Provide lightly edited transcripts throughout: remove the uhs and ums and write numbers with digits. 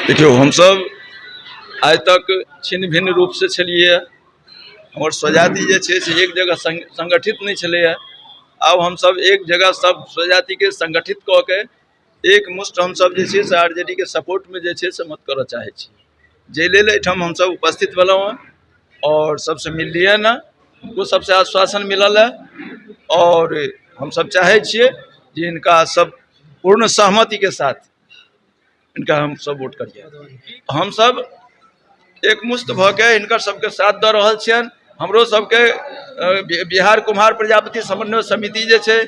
देखियौ, हमसब आइ तक छिन्न भिन्न रूपसँ छलियै। हमर स्वजाति जे छै से एक जगह संगठित नहि छलैए। आब हमसब एक जगह सब स्वजातिके संगठित कऽ के एक मुश्त हमसब जे छै से आरजेडी के सपोर्टमे जे छै से मत करऽ चाहै छी, जाहि लेल एहिठाम हमसब उपस्थित भेलहुँ हँ आओर सबसँ मिललियै ने, हुनको सबसँ आश्वासन मिलल हँ। आओर हमसब चाहै छियै जे हिनका सब पूर्ण सहमतिके साथ इनका हम सब वोट करिए। हम सब एकमुश्त भऽ के हिनकर सबके साथ दऽ रहल छियनि। हमरो सबके बिहार कुम्हार प्रजापति समन्वय समिति जे छै,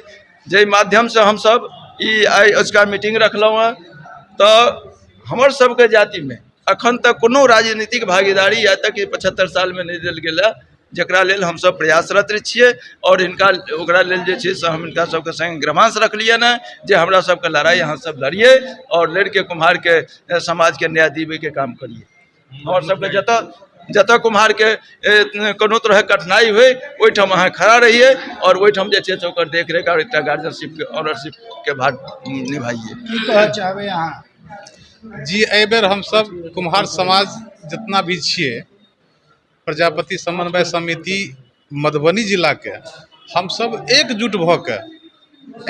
जाहि माध्यमसँ हमसब ई आइ अजुका मीटिंग रखलहुँ हँ, तऽ हमर सबके जातिमे अखन तक कोनो राजनीतिक भागीदारी आइ तक 75 सालमे नहि देल गेल हँ, जकरा लेल हमसब प्रयासरत छियै। आओर हिनका ओकरा लेल जे छै से हम हिनका सबके सङ्ग ग्रमांश रखलियनि हँ जे हमरा सबके लड़ाइ अहाँ सब लड़ियै आओर लड़िके कुम्हारके समाजके न्याय दिबैके काम करियै। हमर सबके जतऽ जतऽ कुम्हारके कोनो तरहक कठिनाइ होइ, ओहिठाम अहाँ खड़ा रहियै आओर ओहिठाम जे छै से ओकर देखरेख आओर एकटा गार्जियनशिपके ऑनरशिपके भाग निभाइयै। की कहऽ चाहबै अहाँ? जी, एहिबेर हमसब कुम्हार समाज जितना भी छियै, प्रजापति समन्वय समिति मधुबनी जिलाके हमसब एकजुट भऽ के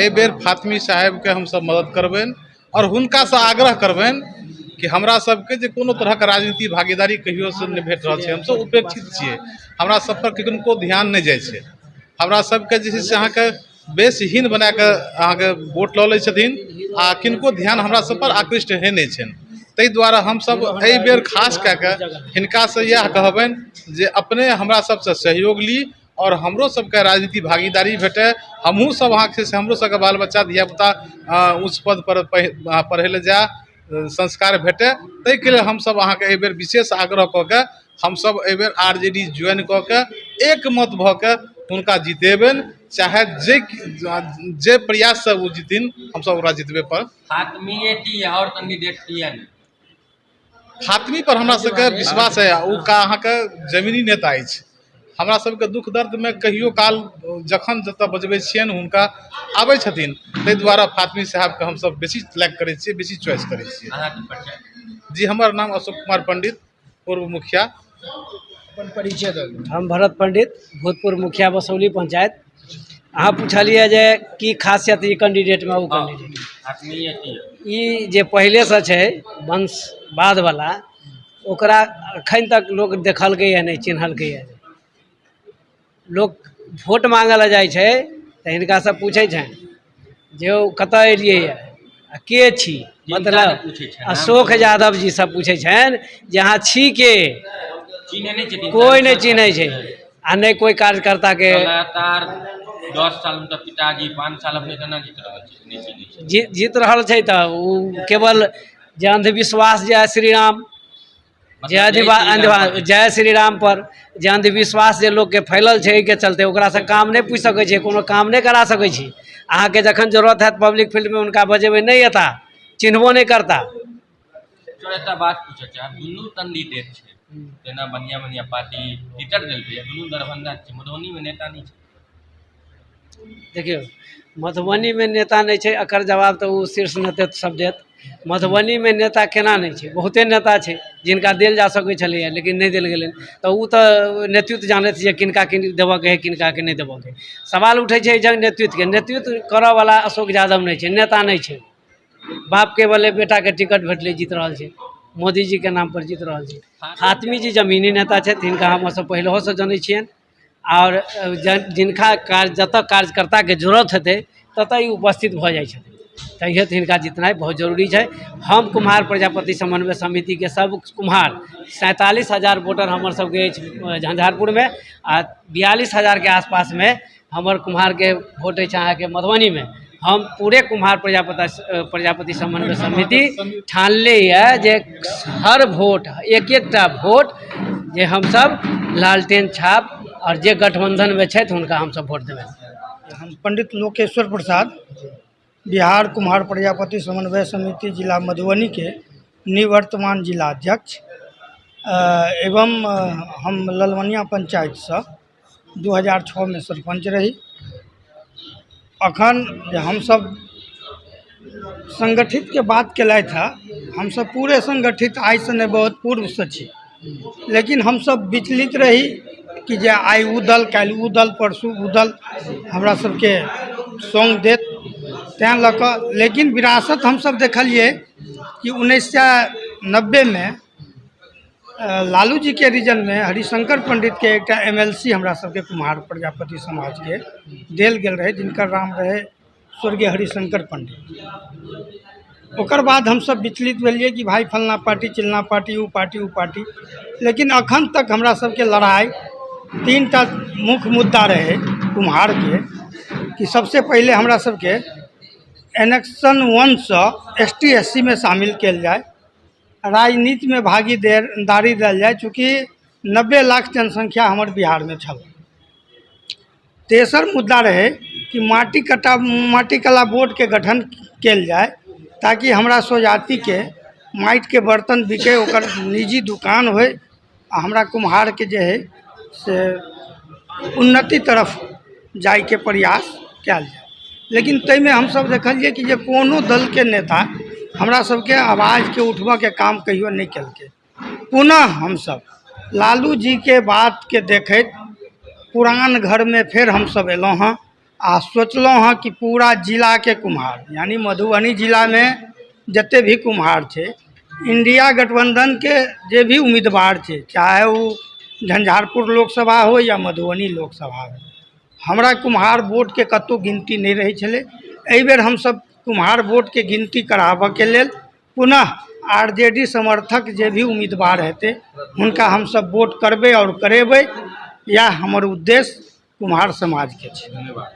एहिबेर फातमी साहेबके हमसब मदद करबनि आओर हुनकासँ आग्रह करबनि कि हमरा सबके जे कोनो तरहक राजनीति भागीदारी कहियोसँ नहि भेट रहल छै, हमसब उपेक्षित छियै, हमरा सब पर किनको ध्यान नहि जाइ छै। हमरा सबके जे छै से अहाँके बेस हीन बनाके अहाँके वोट लऽ लै छथिन आ किनको ध्यान हमरा सब पर आकृष्ट होइ नहि छनि। ताहि दुआरे हमसब एहिबेर खास कए कऽ हिनकासँ इएह कहबनि जे अपने हमरा सबसँ सहयोग ली आओर हमरो सबके राजनीति भागीदारी भेटय, हमहूँ सब अहाँके से हमरो सबके बाल बच्चा धियापुता उच्च पद पर पढ़य लए जाय, संस्कार भेटय। ताहिके लेल हमसब अहाँके एहिबेर विशेष आग्रह कऽ के हमसब एहिबेर आरजेडी ज्वाइन कऽ के एकमत भऽ के हुनका जितेबनि, चाहे जे जे प्रयाससँ ओ जीथिन, हमसब ओकरा जितबे पर। फातमीए की आओर कैंडिडेट किया नहि? फातमी पर हमरा सबके विश्वास है, ओ का अहाँके जमीनी नेता अछि। हमरा सबके दुख दर्दमे कहियो काल जखन जतऽ बजबै छियनि हुनका आबै छथिन, ताहि दुआरे फातमी साहेबके हमसब बेसी लाइक करै छियै, बेसी चॉइस करै छियै। अहाँके परिचय? जी, हमर नाम अशोक कुमार पंडित, पूर्व मुखिया। अपन परिचय दऽ दियौ। हम भरत पंडित, भूतपूर्व मुखिया बसौली पंचायत। अहाँ पुछलियै जे की खासियत ई कैंडिडेटमे ओ कैंडिडेट फातमीए की ई जे पहिलेसँ छै वंशवादवला, ओकरा एखन तक लोक देखलकैए नहि, चिन्हलकैए नहि। लोक वोट माँगऽ लए जाइ छै तऽ हिनकासँ पूछै छनि जे ओ कतऽ एलियै आ के छी, मतलब पूछै छनि? अशोक यादव जी सब पूछै छनि जे अहाँ छी के? चिन्है नहि छथिन। कोइ नहि चिन्है छै आ नहि कोइ कार्यकर्ताके। लगातार 10 साल हुनकर पिताजी, 5 साल अपने केना जीत रहल छै? नहि चिन्है छै। जीत रहल छै तऽ ओ केवल जे अंधविश्वास, जय श्री राम, जे अंधविश्वास, जय श्री राम पर जे अंधविश्वास जे लोकके फैलल छै, एहिके चलते ओकरासँ काम नहि पूछि सकै छियै, कोनो काम नहि करा सकै छी। अहाँके जखन जरूरत हैत पब्लिक फील्डमे हुनका बजेबै, नहि एता, चिन्हबो नहि करता। सर, एकटा बात पूछऽ चाहब, दुनू कैंडिडेट छै, जेना बढ़िआँ बढ़िआँ पार्टी टिकट देलकै, दुनू दरभंगा छै, मधुबनीमे नेता नहि छै। देखियौ, मधुबनीमे नेता नहि छै, एकर जवाब तऽ ओ शीर्ष नेतृत्व सब देत। मधुबनीमे नेता केना नहि छै? बहुते नेता छै जिनका देल जा सकै छलैए, लेकिन नहि देल गेलै, तऽ ओ तऽ नेतृत्व जानैत जे किनका किन देबऽके हइ, किनकाके नहि देबऽके हइ। सवाल उठै छै जब नेतृत्वके, नेतृत्व करऽवला अशोक यादव नहि छै, नेता नहि छै। बापके बले बेटाके टिकट भेटलै, जीत रहल छै, मोदीजीके नामपर जीत रहल छै। फातमी जी जमीनी नेता छथि, हिनका हमसभ पहिलहोसँ जनै छियनि आओर जिनका कार्य जतऽ कार्यकर्ताके जरूरत हेतै ततऽ ई उपस्थित भऽ जाइ छथिन। ताहि हेतु हिनका जितनाइ बहुत जरूरी छै। हम कुम्हार प्रजापति समन्वय समितिके सब कुम्हार 47,000 वोटर हमर सबके अछि झंझारपुरमे आ 42,000के आसपासमे हमर कुम्हारके वोट अछि अहाँके मधुबनीमे। हम पूरे कुम्हार प्रजापति समन्वय समिति ठानले यऽ जे हर वोट, एक एकटा वोट जे हमसब लालटेन छाप आओर जे गठबन्धनमे छथि हुनका हमसब वोट देबनि। हम पंडित लोकेश्वर प्रसाद, बिहार कुम्हार प्रजापति समन्वय समिति जिला मधुबनीके निवर्तमान जिला अध्यक्ष एवं हम ललमनिया पंचायतसँ 2006मे सरपञ्च रही। अखन जे हमसब संगठितके बात केलथि हँ। हमसब पूरे संगठित आइसँ नहि, बहुत पूर्वसँ छी, लेकिन हमसब विचलित रही कि जे आइ ओ दल, काल्हि ओ दल, परसू ओ दल हमरा सबके सङ्ग देत, तैँ लऽ कऽ। लेकिन विरासत हमसब देखलियै कि 1990मे लालू जीके रीजनमे हरिशंकर पंडितके एकटा एमएलसी हमरा सबके कुम्हार प्रजापति समाजके देल गेल रहै, जिनकर नाम रहै स्वर्गीय हरिशंकर पंडित। ओकर बाद हमसब विचलित भेलियै कि भाइ फलना पार्टी, चिलना पार्टी, ओ पार्टी, ओ पार्टी। लेकिन अखन तक हमरा सबके लड़ाइ 3 टा मुख्य मुद्दा रहै कुम्हारके कि सबसे पहिले हमरा सबके annexation 1सँ S T, S C मे शामिल कयल जाय, राजनीतिमे भागीदारी देल जाय, चूँकि 90 लाख जनसंख्या हमर बिहारमे छल। तेसर मुद्दा रहै कि माटि कटा माटि कला बोर्डके गठन कयल जाय, ताकि हमरा स्वजातिके माटिके बर्तन बिकै, ओकर निजी दुकान होइ आ हमरा कुम्हारके जे हइ से उन्नति तरफ जाइके प्रयास कयल जाय। लेकिन ताहिमे हमसभ देखलियै कि जे कोनो दलके नेता हमरा सबके आवाजके उठबऽके काम कहियो नहि केलकै। पुनः हमसभ लालू जीके बातके देखैत पुरान घरमे फेर हमसभ अयलहुँ हँ आ सोचलहुँ हँ कि पूरा जिलाके कुम्हार, यानि मधुबनी जिलामे जते भी कुम्हार छै, इंडिया गठबन्धनके जे भी उम्मीदवार छै, चाहे ओ झंझारपुर लोकसभा हो या मधुबनी लोकसभा हो, हमरा कुम्हार वोटके कतहु गिनती नहि रहै छलै। एहिबेर हमसभ कुम्हार वोटके गिनती कराबऽके लेल पुनः आरजेडी समर्थक जे भी उम्मीदवार हेतै, हुनका हमसभ वोट करबै आओर करेबै। इएह हमर उद्देश्य कुम्हार समाजके छै। धन्यवाद।